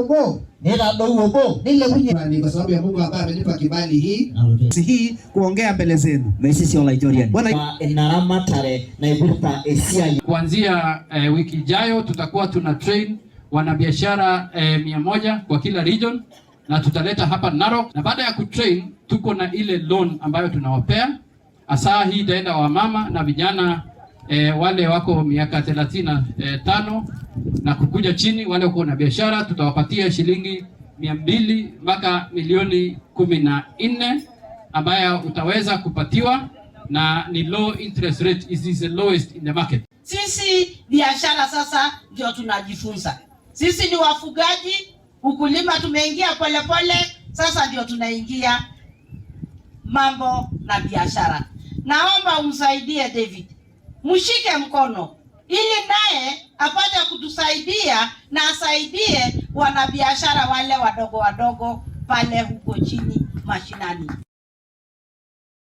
Obo Nitadou obo nilepunye Ni kwa sababu ya Mungu ambaye amenipa kibali hii kuongea mbele zenu. Meisisi olaitoriani. Bwana- Ina ramatare naipirta esiai. Kuanzia wiki ijayo tutakuwa tuna train wanabiashara 100 kwa kila region na tutaleta hapa Narok, na baada ya kutrain tuko na ile loan ambayo tunawapea. Hasa hii itaenda wamama na vijana wale wako miaka 35 na kukuja chini, wale wako na biashara tutawapatia shilingi 200 mpaka milioni 14 ambayo utaweza kupatiwa na ni low interest rate, is the lowest in the market. Sisi biashara sasa ndio tunajifunza. Sisi ni wafugaji, ukulima tumeingia polepole, sasa ndio tunaingia mambo na biashara. Naomba umsaidie David, mshike mkono ili naye apate kutusaidia na asaidie wanabiashara wale wadogo wadogo pale huko chini mashinani.